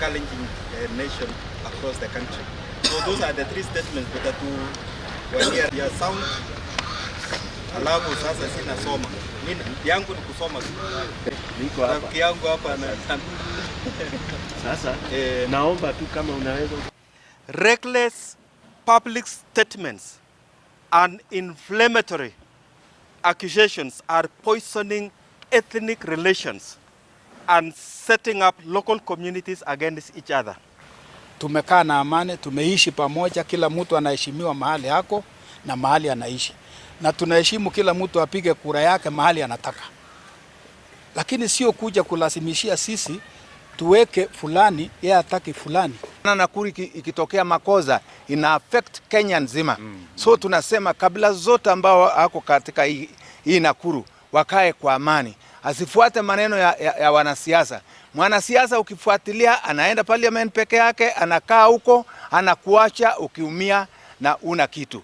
Kalenjin nation across the country. So those are the three statements tutatu ya sound. Alafu sasa sina soma. Mimi yangu ni kusoma tu. Niko hapa. Rafiki yangu hapa na Sasa eh, naomba tu kama unaweza reckless public statements and inflammatory accusations are poisoning ethnic relations and setting up local communities against each other. Tumekaa na amani, tumeishi pamoja, kila mtu anaheshimiwa mahali hako na mahali anaishi, na tunaheshimu kila mtu apige kura yake mahali anataka, lakini sio kuja kulazimishia sisi tuweke fulani, yeye hataki fulani. Na Nakuru ikitokea makosa ina affect Kenya nzima. So tunasema kabila zote ambao wako katika hii Nakuru wakae kwa amani, asifuate maneno ya wanasiasa. Mwanasiasa ukifuatilia, anaenda parliament peke yake, anakaa huko, anakuacha ukiumia na una kitu.